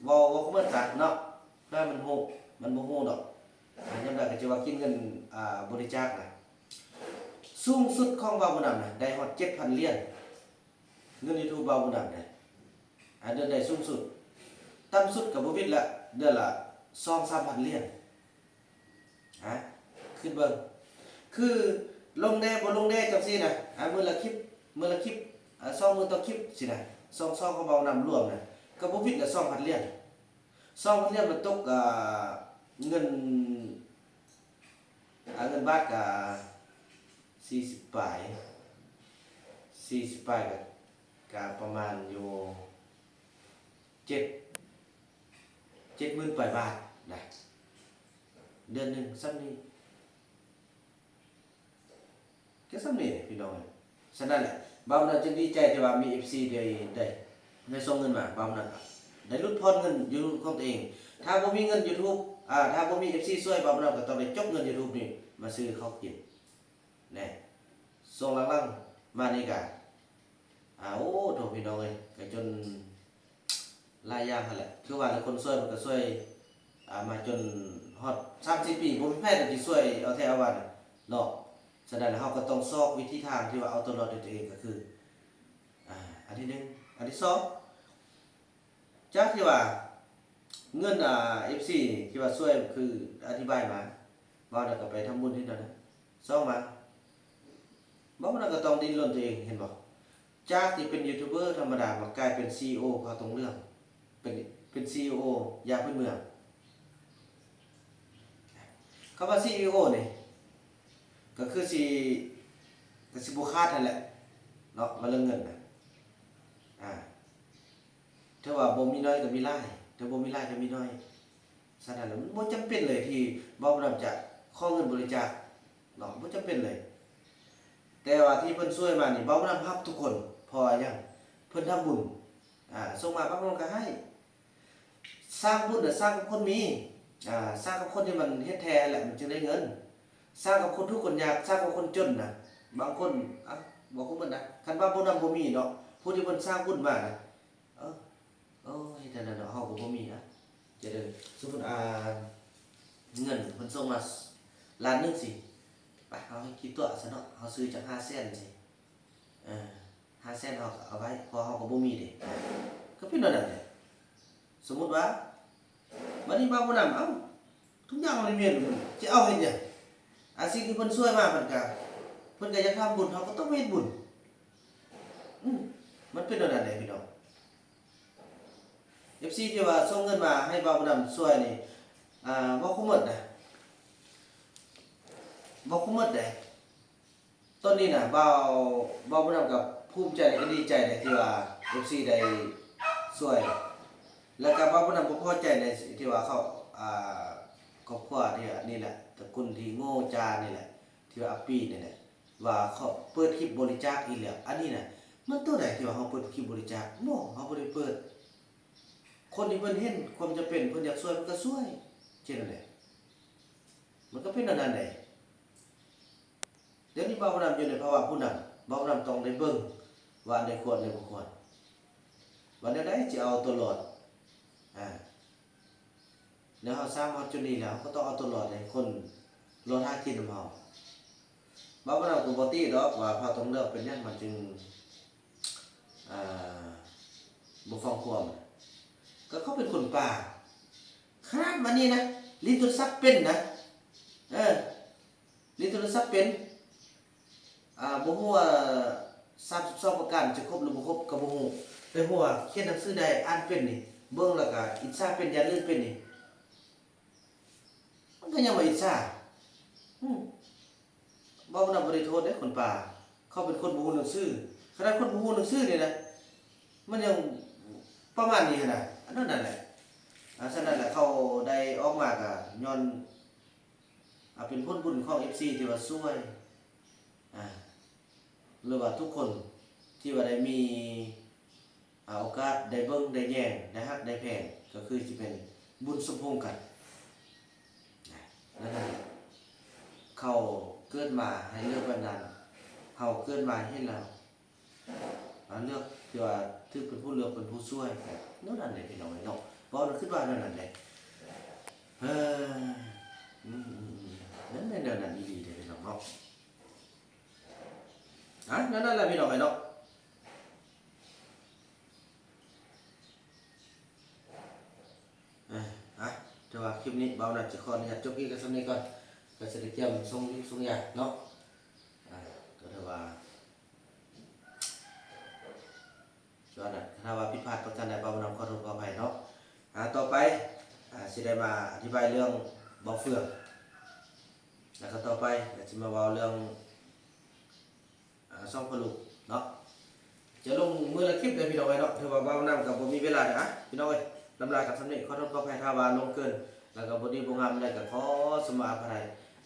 ເວົ້າ ເວົ້າຄອມເມັນຊະເນາະ ເພື່ອມັນຮູ້ ມັນບໍ່ຮູ້ດອກ. ອ່າ ຍາມໃດກໍຈະວ່າກິນເງິນ ອ່າ ບໍລິຈາກນະ, ສູງສຸດຂອງບ່າວບຸນນຳນະ ໄດ້ຮອດເຈັດພັນຫຼຽນ. ເງິນຢູທູບບ່າວບຸນນຳເດ້ ອາ ເດືອນໃດສູງສຸດ? ຕ່ຳສຸດກໍບໍ່ວິດລະ ເດືອນລະສອງສາມພັນຫຼຽນ. ອາ ຄິດເບິ່ງ ຄືລົງແດ່ບໍ່ລົງແດ່ຈັ່ງຊີ້ນະ, ອາ ມື້ລະຄລິບ ມື້ລະຄລິບ ອາ ສອງມື້ຕໍ່ຄລິບຊີ້ນະ, ສອງຊ່ອງຂອງບ່າວບຸນນຳລວມນະ ກໍບໍ່ວິດລະສອງພັນຫຼຽນ. ສອງພັນຫຼຽນມັນຕົກ ອາ ເງິນ ອາ ເງິນບາດກະສີ່ສິບປາຍ ສີ່ສິບປາຍ ກະ ກະປະມານຢູ່ເຈັດ ເຈັດໝື່ນປາຍບາດນະ ເດືອນໜຶ່ງສ່ຳນີ້. ກໍສ່ຳນີ້ແຫຼະພີ່ນ້ອງເອີຍ. ສະນັ້ນແຫຼະ ບ່າວບຸນນຳຈຶ່ງດີໃຈທີ່ວ່າມີເອັຟຊີໄດ້ ໄດ້ ໄດ້ສົ່ງເງິນມາ, ບ່າວບຸນນຳກໍໄດ້ຫຼຸດຜ່ອນເງິນຢູທູບຂອງຕົວເອງ. ຖ້າບໍ່ມີເງິນຢູທູບ ອາ ຖ້າບໍ່ມີເອັຟຊີຊ່ວຍ, ບ່າວບຸນນຳກໍຕ້ອງໄດ້ຈົກເງິນຢູທູບນີ້ມາຊື້ເຂົ້າກິນແນ່. ຊ່ວງຫຼັງໆມານີ້ກໍ ອາ ໂອ້ໂທ ພີ່ນ້ອງເອີຍ ກໍຈົນ ຫຼາຍຢ່າງຫັ້ນແຫຼະ ຄືວ່າແຫຼະ ຄົນຊ່ວຍມັນກໍຊ່ວຍ ອາ ມາຈົນຮອດສາມສີ່ປີ ບໍ່ມີໃຜທີ່ຊິຊ່ວຍເອົາແທ້ເອົາວ່າເນາະ. ສະນັ້ນແລ້ວເຮົາກໍຕ້ອງຊອກວິທີທາງທີ່ວ່າເອົາຕົວລອດດ້ວຍຕົວເອງ ກໍຄື ອາ ອັນທີໜຶ່ງ. ອັນທີສອງ ຈາກທີ່ວ່າເງິນ ອາ ເອັຟຊີທີ່ວ່າຊ່ວຍ ຄືອະທິບາຍມາ ເວົ້າແລ້ວກໍໄປທຳບຸນທີ່ນັ້ນນະ ສອງມາ ບໍ່ ມັນກໍຕ້ອງດິ້ນລົນຕົວເອງ ເຫັນບໍ່? ຈາກທີ່ເປັນຢູທູບເບີທຳມະດາ ມາກາຍເປັນຊີອີໂອເຜົ່າຕົງເຫຼືອງ ເປັນ ເປັນຊີອີໂອຢາພື້ນເມືອງ. ຄຳວ່າຊີອີໂອນີ້ ກໍຄືຊິ ກໍຊິບໍ່ຂາດຫັ້ນແຫຼະເນາະ ວ່າເລື່ອງເງິນນະ ອາ ຖືວ່າບໍ່ມີໜ້ອຍກໍມີຫຼາຍ ແຕ່ບໍ່ມີຫຼາຍກໍມີໜ້ອຍ. ສະນັ້ນແລ້ວ ມັນບໍ່ຈຳເປັນເລີຍທີ່ບ່າວບຸນນຳຈະຂໍເງິນບໍລິຈາກເນາະ ບໍ່ຈຳເປັນເລີຍ. ແຕ່ວ່າທີ່ເພິ່ນຊ່ວຍມານີ້ ບ່າວບຸນນຳຮັບທຸກຄົນ ເພາະວ່າຫຍັງ? ເພິ່ນທຳບຸນ ອາ ສົ່ງມາ ບ່າວບຸນນຳກໍໃຫ້. ສ້າງບຸນນະ ສ້າງກັບຄົນມີ ອາ ສ້າງກັບຄົນທີ່ມັນເຮັດແທ້ແຫຼະ ມັນຈຶ່ງໄດ້ເງິນ. ສ້າງກັບຄົນທຸກຄົນຍາກ ສ້າງກັບຄົນຈົນນະ ບາງຄົນ ອາ ບໍ່ຄົນເໝິດນະ ຄັນວ່າບໍ່ນຳບໍ່ມີເນາະ ຜູ້ທີ່ເພິ່ນສ້າງບຸນມານະ ເອີ ໂອ້ ເຮັດແນວນັ້ນເນາະ ເຮົາກໍບໍ່ມີນະ ຈະໄດ້ ສົມມຸດ ອາ ເງິນເພິ່ນສົ່ງມາລ້ານໜຶ່ງຊີ້ ໄປ ເຮົາໃຫ້ກີ່ຕົວະຊະເນາະ ເຮົາຊື້ຈັກຫ້າແສນຊີ້ ເອີ ຫ້າແສນເຮົາກໍເອົາໄວ້ ເພາະເຮົາກໍບໍ່ມີເດ້ ກໍເປັນແນວນັ້ນແຫຼະ. ສົມມຸດວ່າ ບັດນີ້ບ່າວບຸນນຳ ເອົ້າ ທຸກຢ່າງມັນມີ ຈະເອົາເຮັດຫຍັງ? ອາ ສິ່ງທີ່ເພິ່ນຊ່ວຍມາ ເພິ່ນກະ ເພິ່ນກະຢາກທຳບຸນ ເຮົາກໍຕ້ອງເຮັດບຸນ. ອືມ ມັນເປັນແນວນັ້ນແຫຼະພີ່ນ້ອງ. ເອັຟຊີທີ່ວ່າສົ່ງເງິນມາໃຫ້ບ່າວບຸນນຳຊ່ວຍນີ້ ອາ ບໍ່ຄົບໝົດນະ ບໍ່ຄົບໝົດເດ້. ຕອນນີ້ນະ ບ່າວ ບ່າວບຸນນຳກໍພູມໃຈ ແລະ ກໍດີໃຈໃນທີ່ວ່າເອັຟຊີໄດ້ຊ່ວຍ ແລ້ວກໍບ່າວບຸນນຳບໍ່ພໍໃຈໃນທີ່ວ່າເຂົາ ອາ ຄອບຄົວທີ່ນີ້ແຫຼະ ຕະກຸນທີ່ໂງ່ຈານີ້ແຫຼະ ທີ່ວ່າອາປີນີ້ແຫຼະ ວ່າເຂົາເປີດຄລິບບໍລິຈາກອີກແລ້ວ. ອັນນີ້ນະ ມັນຕົວໃດທີ່ວ່າເຮົາເປີດຄລິບບໍລິຈາກ? ບໍ່ ເຮົາບໍ່ໄດ້ເປີດ. ຄົນທີ່ເພິ່ນເຫັນຄວາມຈຳເປັນ ເພິ່ນຢາກຊ່ວຍ ເພິ່ນກໍຊ່ວຍ ເຊັ່ນນັ້ນແຫຼະ. ມັນກໍເປັນແນວນັ້ນແຫຼະ. ດຽວນີ້ບ່າວບຸນນຳຢູ່ໃນພາວະຜູ້ນຳ, ບ່າວບຸນນຳຕ້ອງໄດ້ເບິ່ງວ່າອັນໃດຄວນ ອັນໃດບໍ່ຄວນ, ວ່າແນວໃດຊິເອົາຕົວລອດ. ອາ ແນວເຮົາສ້າງມາຮອດຈຸດນີ້ແລ້ວ ເຮົາກໍຕ້ອງເອົາຕົວລອດໃຫ້ຄົນລອດຫາກິນນຳເຮົາ. ບ່າວບຸນນຳກໍບໍ່ຕິດອກວ່າພາວຕົງເລືອກເປັນຫຍັງມັນຈຶ່ງ ອາ ບໍ່ຟັງຄວາມ. ກໍເຂົາເປັນຄົນປ່າ. ຂະໜາດບາດນີ້ນະ ຫຼິ້ນໂທລະສັບເປັນນະ. ເອີ ຫຼິ້ນໂທລະສັບເປັນ. ອາ ບໍ່ຮູ້ວ່າສາມສິບສອງປະການຈະຄົບຫຼືບໍ່ຄົບກໍບໍ່ຮູ້, ແຕ່ຮູ້ວ່າຂຽນໜັງສືໄດ້ ອ່ານເປັນນີ້, ເບິ່ງແລ້ວກໍອິດສາເປັນ ຢ້ານລື່ນເປັນນີ້, ມັນກໍຍັງມາອິດສາ. ອືມ ເວົ້ານຳບໍ່ໄດ້ໂທດເດ້ຄົນປ່າ, ເຂົາເປັນຄົນບໍ່ຮູ້ໜັງສື. ຂະໜາດຄົນບໍ່ຮູ້ໜັງສືນີ້ນະ ມັນຍັງປະມານນີ້ຫັ້ນນະ. ອັນນັ້ນແຫຼະ. ອາ ສະນັ້ນແຫຼະ ເຂົາໄດ້ອອກມາກໍຍ້ອນ ອາ ເປັນຜົນບຸນຂອງເອັຟຊີທີ່ວ່າຊ່ວຍ ອາ ຫຼືວ່າທຸກຄົນທີ່ວ່າໄດ້ມີ ອາ ໂອກາດໄດ້ເບິ່ງໄດ້ແຍງ ໄດ້ຮັກໄດ້ແພງ ກໍຄືຊິເປັນບຸນສົມພົງກັນ. ນັ້ນແຫຼະ ເຂົາເກີດມາໃຫ້ເລືອກແບບນັ້ນ, ເຮົາເກີດມາເຫັນແລ້ວ ອາ ເລືອກທີ່ວ່າຖືກເປັນຜູ້ເລືອກເປັນຜູ້ຊ່ວຍ ແນວນັ້ນແຫຼະພີ່ນ້ອງເອີຍເນາະ. ເວົ້າແລ້ວຄິດວ່າແນວນັ້ນແຫຼະ. ເອີ ອືມ ມັນແມ່ນແນວນັ້ນອີ່ຫຼີເດ້ພີ່ນ້ອງເນາະ. ອາ ແນວນັ້ນແຫຼະພີ່ນ້ອງເອີຍເນາະ. ເອີ ອາ ແຕ່ວ່າຄລິບນີ້ບ່າວນຳຈະຂໍອະນຸຍາດຈົບຄລິບກັນສ່ຳນີ້ກ່ອນ, ກໍຊິໄດ້ກຽມສົ່ງຢູດສົ່ງຢາເນາະ. ອາ ກໍຖືວ່າ ສ່ວນນັ້ນ ຖ້າວ່າຜິດພາດປະການໃດ ບ່າວບຸນນຳຂໍໂທດຂໍອະໄພເນາະ. ອາ ຕໍ່ໄປ ອາ ຊິໄດ້ມາອະທິບາຍເລື່ອງບ່າວເຟືອງ ແລ້ວກໍຕໍ່ໄປກໍຊິມາເວົ້າເລື່ອງ ອາ ຊ່ອງພໍ່ລູກເນາະ. ຈະລົງມື້ລະຄລິບເດີພີ່ນ້ອງເອີຍເນາະ, ຖືວ່າບ່າວບຸນນຳກໍບໍ່ມີເວລາເດີ. ອາ ພີ່ນ້ອງເອີຍ ລຳລາກັນສ່ຳນີ້, ຂໍໂທດຂໍອະໄພຖ້າວ່າລົງເກີນ ແລ້ວກໍບໍ່ດີບໍ່ງາມໃດ ກໍຂໍສະມາອະໄພ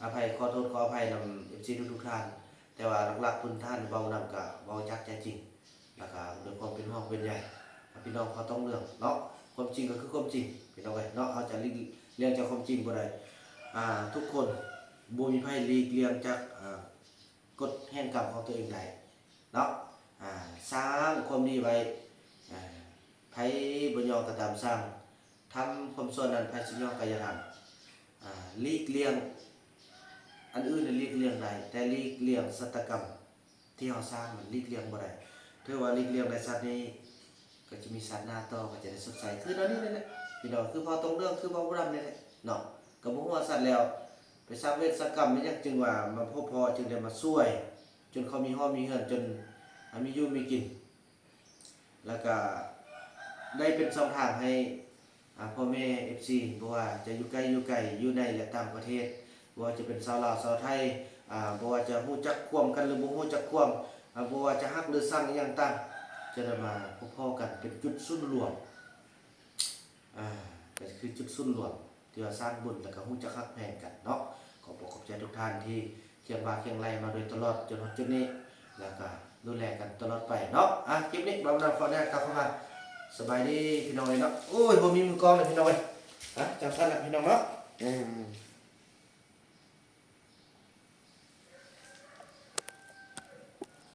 ອະໄພ ຂໍໂທດຂໍອະໄພນຳເອັຟຊີທຸກໆທ່ານ. ແຕ່ວ່າຫຼັກໆພື້ນຖານບ່າວບຸນນຳກໍເວົ້າຈາກໃຈຈິງ ແລ້ວກໍດ້ວຍຄວາມເປັນຫ່ວງເປັນໃຍພີ່ນ້ອງເຜົ່າຕອງເຫຼືອງເນາະ. ຄວາມຈິງກໍຄືຄວາມຈິງພີ່ນ້ອງເອີຍເນາະ, ເຮົາຈະຫຼີກລ່ຽງຈາກຄວາມຈິງບໍ່ໄດ້. ອາ ທຸກຄົນ ບໍ່ມີໃຜຫຼີກລ່ຽງຈາກ ອາ ກົດແຫ່ງກຳຂອງຕົວເອງໄດ້ເນາະ. ອາ ສ້າງຄວາມດີໄວ້ ອາ ໃຜບໍ່ຍອມກໍຕາມສ້າງ, ທຳຄວາມຊົ່ວນັ້ນ ໃຜຊິຍອມກໍຢ່າທຳ. ອາ ຫຼີກລ່ຽງ ອັນອື່ນນີ້ຫຼີກລ່ຽງໄດ້ ແຕ່ຫຼີກລ່ຽງຊະຕາກຳ ທີ່ເຮົາສ້າງມັນຫຼີກລ່ຽງບໍ່ໄດ້. ຖືວ່າຫຼີກລ່ຽງໄດ້ຊາດນີ້ ກໍຈະມີຊາດໜ້າຕໍ່ ກໍຈະໄດ້ຊົດໃຊ້ຄືແນວນີ້ແຫຼະພີ່ນ້ອງ, ຄືເຜົ່າຕົງເຫຼືອງ ຄືເຜົ່າບຸນນຳນີ້ແຫຼະເນາະ. ກໍບໍ່ຮູ້ວ່າຊາດແລ້ວໄປສ້າງເວດສ້າງກຳແມ່ນຫຍັງ ຈຶ່ງວ່າມາພົບພໍ້ ຈຶ່ງໄດ້ມາຊ່ວຍ ຈົນເຂົາມີຫໍມີເຮືອນ ຈົນ ອາ ມີຢູ່ມີກິນ ແລ້ວກະໄດ້ເປັນຊ່ອງທາງໃຫ້ ອາ ພໍ່ແມ່ເອັຟຊີ ບໍ່ວ່າຈະຢູ່ໃກ້ຢູ່ໄກ ຢູ່ໃນ ແລະ ຕ່າງປະເທດ, ບໍ່ວ່າຈະເປັນຊາວລາວຊາວໄທ ອາ ບໍ່ວ່າຈະຮູ້ຈັກຄວາມກັນ ຫຼື ບໍ່ຮູ້ຈັກຄວາມ ອາ ບໍ່ວ່າຈະຮັກ ຫຼື ຊັງອີ່ຫຍັງຕ່າງ ຈະໄດ້ມາພົບພໍ້ກັນເປັນຈຸດສູນລວມ. ອາ ກໍຄືຈຸດສູນລວມ ທີ່ວ່າສ້າງບຸນ ແລ້ວກໍຮູ້ຈັກຮັກແພງກັນເນາະ. ຂອບອົກຂອບໃຈທຸກທ່ານທີ່ຄຽງບ່າຄຽງໄຫຼ່ມາໂດຍຕະຫຼອດຈົນຮອດຈຸດນີ້ ແລ້ວກໍດູແລກັນຕະຫຼອດໄປເນາະ. ອາ ຄລິບນີ້ບ່າວບຸນນຳຂໍອະນຸຍາດກ່າວຄຳວ່າ ສະບາຍດີພີ່ນ້ອງເອີຍເນາະ. ໂອ້ຍ ບໍ່ມີມືກ້ອງເລີຍພີ່ນ້ອງເອີຍ. ອາ ຈັ່ງຊັ້ນລະພີ່ນ້ອງເນາະ. ອືມ